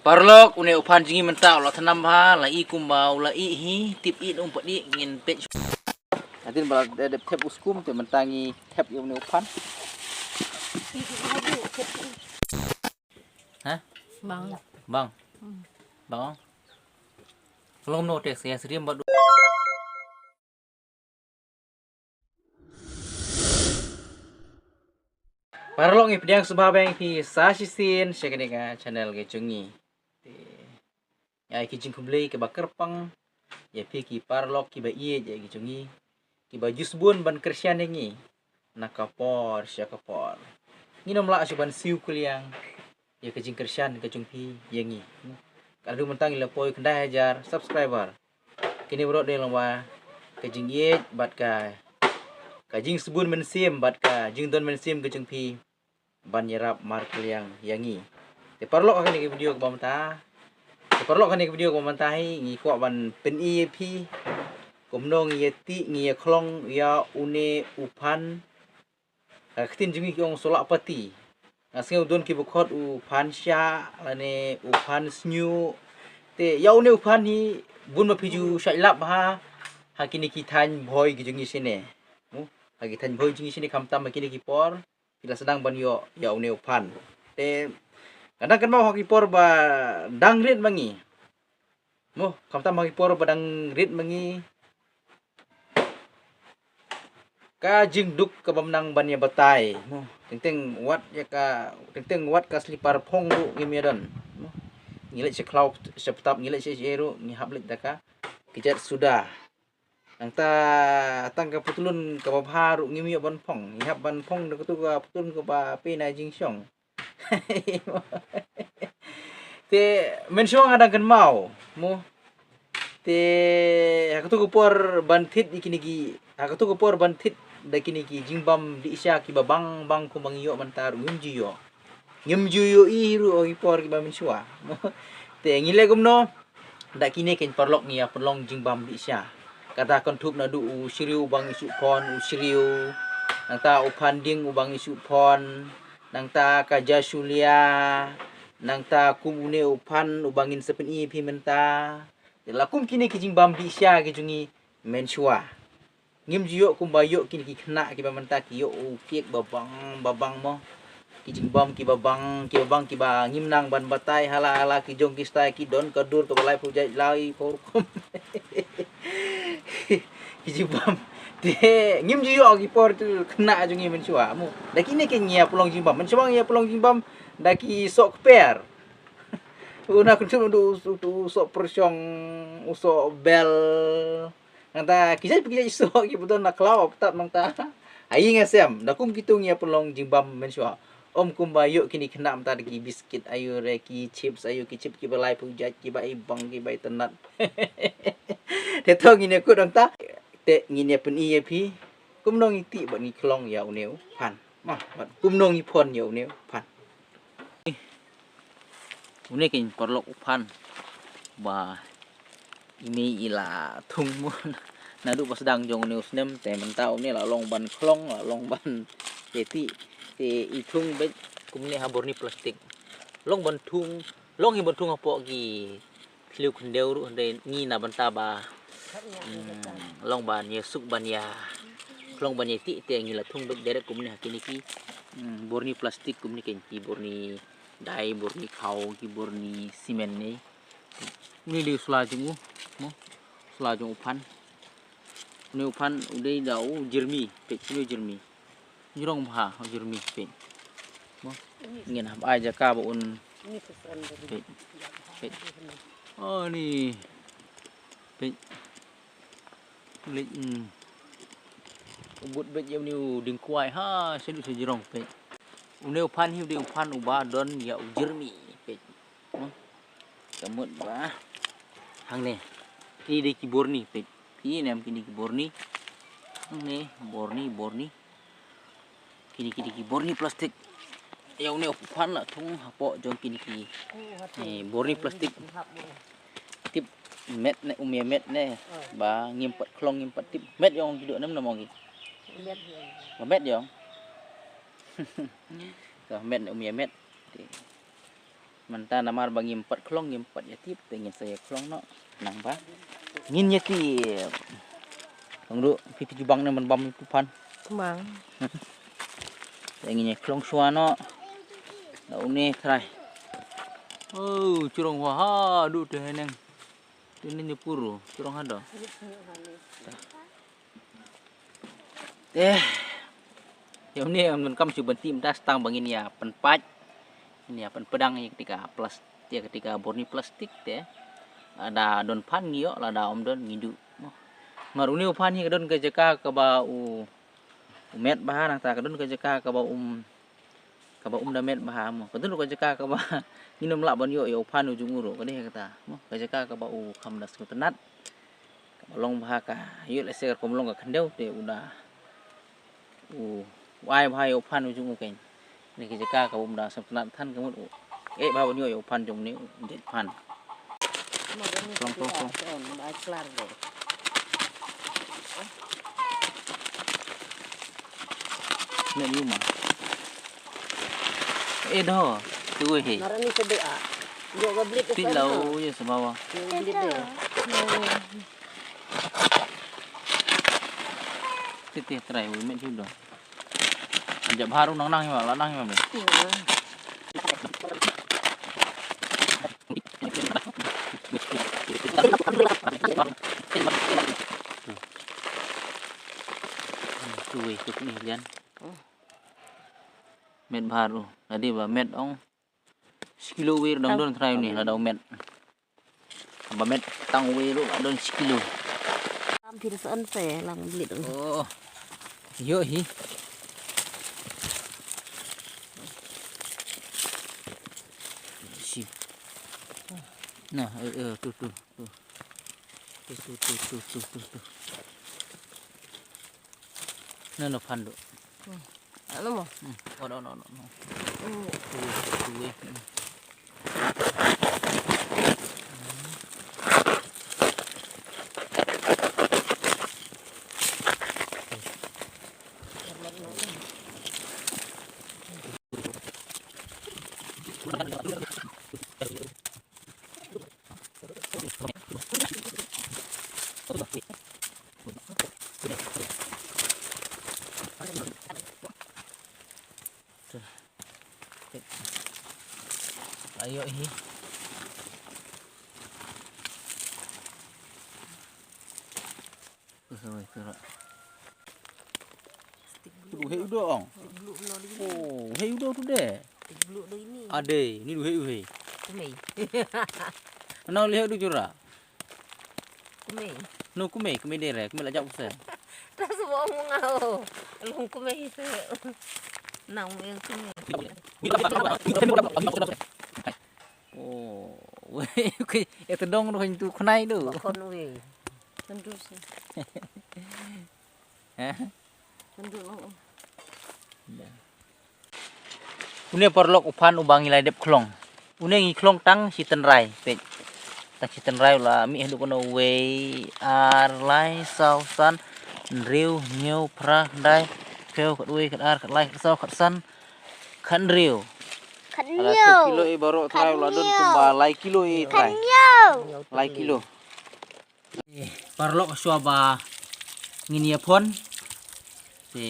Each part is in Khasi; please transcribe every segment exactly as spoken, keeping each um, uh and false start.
Paralok, une u phan jong ngi mynta u la thnam bha, la i kumba u la i hi, tip i um pat i ngin peit. Hadien ba la dep thep u skum te mynta ngi thep ïa une u phan. Ha? Bang. Bang. Bang. Long no tek saya sriam badu. Paralok ngi pdiang sngewbha ba ïa phi sa shisien sha kane ka channel ka jong ngi. Te ïa ki jingkhublei kiba kyrpang ïa phi ki paralok kiba ïeit ïa ki jong ngi, kiba ju sbun ban kyrshan ïa ngi na ka por sha ka por. Ngin ym lah shuh ban siew kylliang ïa ka jingkyrshan ka jong phi ïa ngi. Ka dei mynta ngi la poi khyndai hajar subscriber. Kine baroh dei long ba ka jingïeit bad ka, ka jingsbun mynsiem bad ka jingdon mynsiem ka jong phi ban ïarap markylliang ïa ngi. Te paralok, ha kane ka video kaba mynta, te paralok, ha kane ka video kaba mynta hi ngi kwah ban pyni ïa phi kumno ngi ïa tih, ngi ïa khlong ïa une u phan. Ha ka ktien jong ngi ki ong solah pati. Nga sngew don kiba khot u phan shah lane u phan sniuh. Te ïa une u phan hi bun ba phi ju shait lap ha, ha kine ki thaiñ Bhoi ki jong ngi shane. Mo, ha ki thaiñ Bhoi jong ngi shane, khamtam ha kine ki por phi la sdang ban ïoh ïa une u phan. Te ka dang kynmaw ha ki por ba dang rit ma ngi. Mo, khamtam ha ki por ba dang rit ma ngi, ka jingduk kaba ym nang ban ïa batai. Mo, teng teng wat ïa ka, teng teng wat ka slipar phong ruh ngim ïa don. Mo, ngi leit sha khlaw sha btap, ngi leit sha sha ruh ngi hap leit da ka kjat suda. Nangta tang ka patlun kaba bha ruh ngim ïoh ban phong. Ngi hap ban phong da katu ka patlun kaba pynai jingshong. Te mynshuwa nga dang kynmaw, mo. Te ha katu ka por ban thied ïa kine ki, ha katu ka por ban thied da kine ki jingbam dih sha kiba bang bang kumba ngi ïoh mynta ruh ngim ju ïoh. Ngim ju ïoh i ruh ha ki por kiba mynshuwa. Te ngi leh kumno? Da kine kein paralok ngi ïa pynlong jingbam dih sha. Kata kynthup naduh u shriew uba ngi shu phong, u shriew. Nangta u phan dieng uba ngi shu phong. Nangta ka jashulia. Nangta kum une u phan uba ngin sa pyni ïa phi mynta. Te la kum kine ki jingbam dih sha ki jong ngi mynshuwa. Ngim ju ïoh kumba ïoh kine ki khynnah kiba mynta ki ïoh u cake ba bang ba bang mo. Ki jingbam kiba bang, kiba bang kiba ngim nang ban batai, hala hala ki jong ki style ki don ka dur kaba laiphew jait, laiphew rukom. Ki jingbam. Te ngim ju ïoh ki por tu khynnah jong ngi mynshuwa mo. Da kine kein ngi ïa pynlong jingbam. Mynshuwa ngi ïa pynlong jingbam da ki soh kper. Una kynthup u, u, u soh pyrshong, u soh bel. Nangta ki jait ki jait soh kiba don na khlaw btap nangta. Ai nga sem, da kum kitu ngi ïa pynlong jingbam mynshuwa. Ym kumba ïoh kine khynnah mynta da ki biscuit aïu re, ki chips aïu, ki chips kiba laiphew jait, kiba i bang, kiba i tnat. Te to ngin ïa kut nangta. Te ngin ïa pyni ïa phi kumno ngi tih bad ngi khlong ïa une u phan. Mo, bad kumno ngi phong ïa une u phan. Une kein paralok u phan ba i mei i la thung mo. Naduh ba sdang jong une u snem te mynta une la long ban khlong, la long ban ïa tih. Te i thung beit kumne ha burni plastik. Long ban thung, long hi ban thung hapoh ki thliew khyndew ruh, hynrei ngi na bynta ba, hmm, long ban ïa suk ban ïa khlong ban ïa tih te ngi la thung beit direct kumne ha kine ki, hmm, burni plastik kumne kein, ki burni dai, burni khaw, ki burni cement ne. Une dei u sla jong u, mo, sla jong u phan. Une u phan u dei da u jyrmi, peit une u jyrmi. Jrong bha u jyrmi peit. Mo. Ngin hap ai jaka ba un peit. Peit. Oh ni. Peit. Leit, mm. U bud beit ïa une u dieng kwai ha, shaduh sha jrong peit. Une u phan hi u dei u phan uba don ïa u jyrmi peit. Mo. Ka mut ba hangne. Kine dei ki burni peit. Phi ïohi ne em kine ki burni. Hangne burni, burni. Kine ki dei ki burni plastik. Ïa une u phan la thung hapoh jong kine ki, eh, burni plastik. Tip met ne, um ïa met ne. Ba ngim pat khlong, ngim pat tip. Met ïong ki duk nem, nem ong ki. Ba met ïong. Ka met ne, um ïa met. Mynta namar ba ngim pat khlong, ngim pat ïa tip, te ngin sa ïa khlong noh. Nang ba ngin ïa tip. Tang du, phi, phi ju bang ne man bam ïa u phan. Bang. Te ngin ïa khlong shuwa noh. Da une trai. Oh, jrong wa ha, du te neng. Te neng ïa puro, jrong ha do. Te ïa une, ym donkam shu ban tip mynta, tang ba ngin ïa pynpait, ngin ïa pynpdang ïa kata ka plastik, ïa kata ka burni plastik te. Lada don phan ngi ïoh, lada ym don ngi duh. Namar une u phan hi ka don ka jaka kaba u, u met bha, nangta ka don ka jaka kaba um, kaba um da met bha mo. Ka don ka jaka kaba ngin ym lah ban ïoh ïa u phan u jong u ruh, ka dei kata mo. Ka jaka kaba u kham da sngewtynnat. Kaba long bha ka, ïoh lehse ka rukom long ka khyndew te u da, u, u ai bha ïa u phan u jong u keiñ. Kane ka jaka kaba um da sngewtynnat than ka mut u eh bha ban ïoh ïa u phan jong une u jait phan. Klong, klong, klong. Met ïa u ma. Eh, doh. Tu he. Nara ni sedek ah. Jok ga blit tu. Ti lau je semawa. Blit dia. Ti ti trai u met tu doh. Jap haru nang nang ma, la nang ma. Tu wei tu ni lian. Met bha ruh. Tadi ba met ong. Shi kilo wei dang don trai ni, la dau met. Ba met tang wei ruh la don shi kilo. Am phi sa an se lang blit. Oh. Yo hi. Shi. Nah, eh, eh, tu, tu, tu. Tu, tu, tu, tu, tu, tu, tu. Nano phan doh. Hmm. Ano mo? Hmm. Oh, no, no, no, no. Hmm. Tu, tu, tu, eh. Hmm. Ayo hi. Ui, ui, ui. Stick blue. Tu hei udo ong. Stick blue no di ni. Oh, hei udo tu de. Stick blue do ini. Ade, ni du hei u hei. Kumei. Nau lihat du jura. Kumei. No kumei, kumei dere, kumei la jak usen. Tas wong ngau. Long kumei se. Nang meng kumei. Oh, wei, okay. Itu dong tu kan tu kunai tu. Kon wei. Tentu sih. Hah? Tentu no. Dah. Une paralok u phan uba ngi la dep khlong. Une ngi khlong tang shi tynrai, peit. Tang shi tynrai u la mih haduh kano wei, ar, lai, saw, san, hynriew, hynñiew, phra, khyndai, phew, khatwei, khatar, khatlai, khatsaw, khatsan, khathynriew. Khathynñiew. Ala tu kilo i baroh trai u la don kumba lai kilo i trai. Khathynñiew. Lai kilo. Paralok shuwa ba ngin ïa phon. Te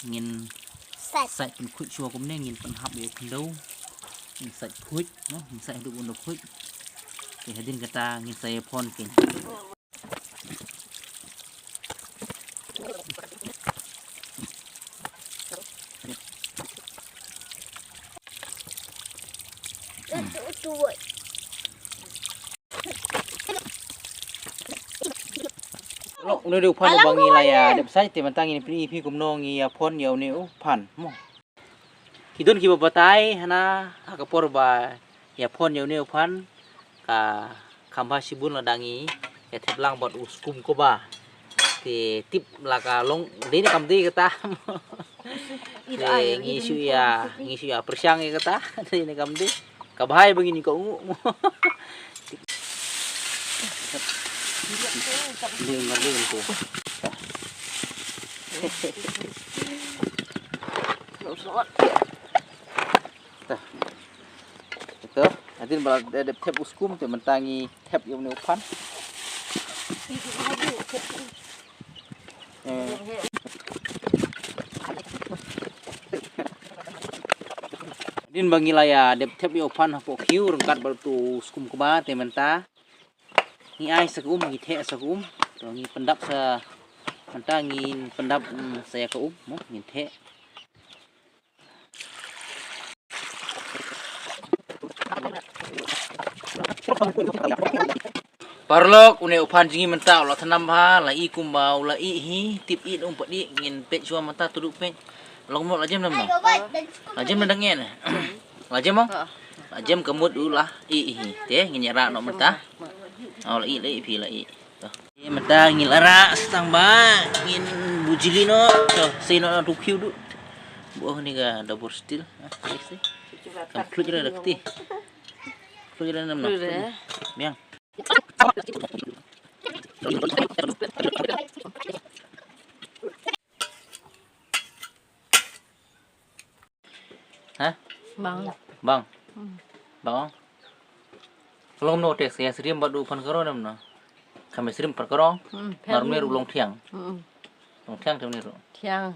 ngin sait pynkhuid shuwa kumne, ngin pynhap ïa u khyndew. Ngin sait khuid, no, ngin sait haduh bun da khuid. Te hadien kata ngin sa ïa phon kein. Lok, une u dei u phan uba ngi la ïa dep sait, te mynta ngin pyni ïa phi kumno ngi ïa phon ïa une u phan mo. Ki don kiba batai hana ha ka por ba ïa phon ïa une u phan, ka kham bha shibun lada ngi ïa thep lang bad u skum kaba. Te tip la ka long dei ne kam dei kata. Te ngi shu ïa, ngi shu ïa pyrshang ïa kata dei ne kam dei. Ka bha ïa ba ngin ïa ka ungu. Dei mar dei tu. Hadien ba la dep thep u skum te mynta ngi thep ïa une u phan. Eh. Hadien ba ngi la ïa dep thep ïa u phan hapoh khiew ryngkat bad uto u skum kba te mynta ngi ai sa ka um, ngi theh sa ka um. To ngi pyndap sa, mynta ngin pyndap, mm, sa ïa ka um mo, ngin theh. Paralok, une u phan jong ngi mynta u la thnam bha, la ih kumba u la ih hi, tip ih um pat ih, ngin peit shuwa mynta, to duh peit. Long mo, la jem nam no? La jem na dang en. La jem mo? La jem ka mut u la ih hi. Te ngin ïa rah noh mynta. Au, la ih, la ih phi, la ih. To. Mynta ngin la rah sa tang ba ngin bujli noh. To, sei noh na tu khiew duh. Buh ni ka dabur steel. Ha, sei, sei. Kam khluit ra da kti. Khluit ra nam no. Khluit ra. Biang. Ha? Bang. Bang. Hmm. Bang. Long no te ïa syriem bad u phan karo nam no. Kam ïa syriem phan karo. Hmm, mar phan. Mir u long thiang. Hmm. Long thiang te mir u. Thiang.